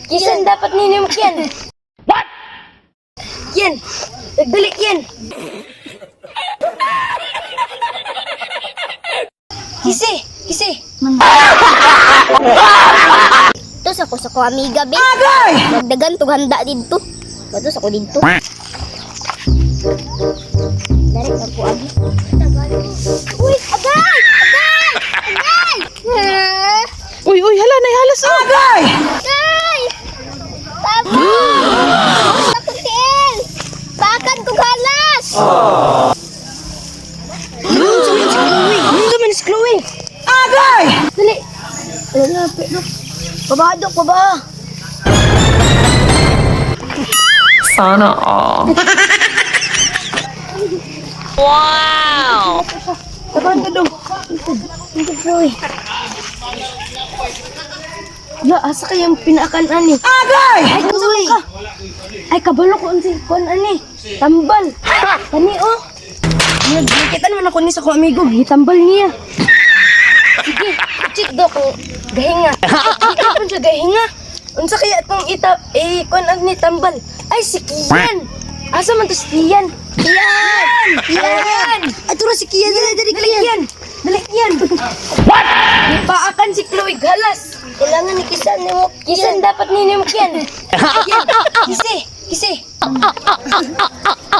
Kisan dapat ninyo Kian. What? Kian. Dali Kian. Kisi, kisi. Ito sa ko sa ko amiga be. Magdagan tug handa didto. Bato sa ko didto. Dari ang ko agi. Uy, agay! Agay! Agay! Ah, Uy, uy, hala, nahihalas oh. Agay! Papa! Ako tiil! Pakan kog halas! Unsa man si Chloe? Unsa man si Chloe? Agay! Dali. Wala pero. Pabadok pa ba? Sana all. Tabang ka dong. Hindi, Chloe. Ya, asa kayang pinaakan ani? Agay! Ay, Chloe. Ka? Ay, kabalo ko unsi kuan ani. Tambal. Kani oh. Nagkita naman ako ni sa akong amigo, gitambal niya. Sige, check do kung gahinga. Kita pun siya gahinga. Unsa kaya itong ita eh kuan ani tambal? Ay, si Kian. Asa man to si Kian? Kian! Kian! Ato ra si Kian dali dali. Dali Kian! Dali Kian! What? Nipaakan si Chloe galas. Kailangan ni kisan nimo. Kisan dapat ninyo Kian. Kian, kisi, kisi.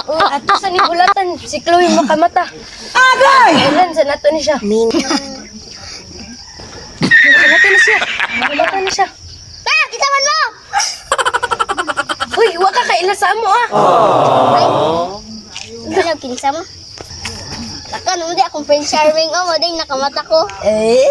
Oh, ato sa nibulatan si Chloe makamata. Agay! Kailan sa nato ni siya? Makamata na siya. Makamata na siya. Ah, kita man mo. Uy, wa ka kaila sa amo ah. Ano kinsa mo? Taka nung di akong Prince Charming oh, mo ding nakamata ko. Eh.